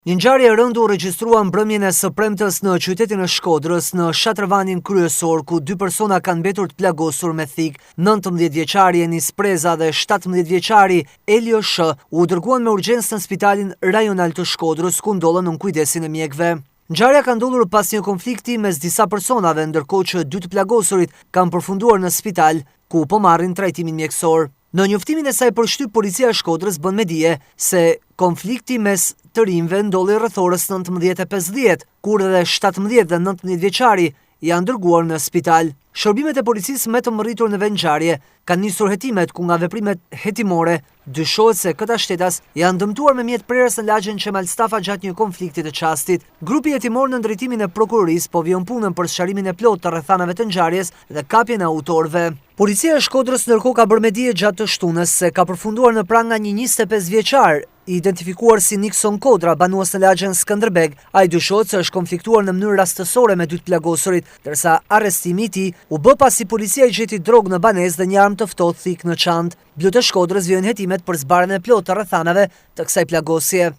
Një ngjarje e rëndë u regjistrua mbrëmjen e së premtes në qytetin e Shkodrës, në shatërvanin kryesor, ku dy persona kanë mbetur të plagosur me thikë. 19 vjeçari Enis Preza dhe 17 vjeçari Elio Sh u dërguan me urgjencë në spitalin rajonal të Shkodrës, ku ndodhen nën kujdesin e mjekëve. Ngjarja ka ndodhur pas një konflikti mes disa personave, ndërkohë që dy të plagosurit kanë përfunduar në spital, ku po marrin trajtimin mjekësor. Në njoftimin e saj për shtyp, Policia e Shkodrës bën me dije se konflikti mes të rinjve ndodhi rreth orës 19:50, kur edhe 17 dhe 19 vjeçari janë dërguar në spital. Shërbimet e policisë me të mbërritur në vendngjarje kanë nisur hetimet ku nga veprimet hetimore dyshohet se këta shtetas janë dëmtuar me mjet prerës në lagjen Qemal Stafa gjatë një konflikti të çastit. Grupi hetimor nën drejtimin e prokurorisë po vijon punën për sqarimin e plotë të rrethanave të ngjarjes dhe kapjen e autorëve. Policia e Shkodrës ndërkohë ka bërë me dije gjatë të shtunës se ka përfunduar në pranga një 25 vjeçar, i identifikuar si Nixon Kodra, banues në lagjen Skënderbeg. Ai dyshohet se është konfliktuar në mënyrë rastësore me dy të plagosurit, ndërsa arrestimi i tij u bë pasi policia i gjeti drogë në banesë dhe një armë të ftohtë thikë në çantë. Blutë e Shkodrës vijojnë hetimet për zbardhjen e plotë të rrethanave të kësaj plagosje.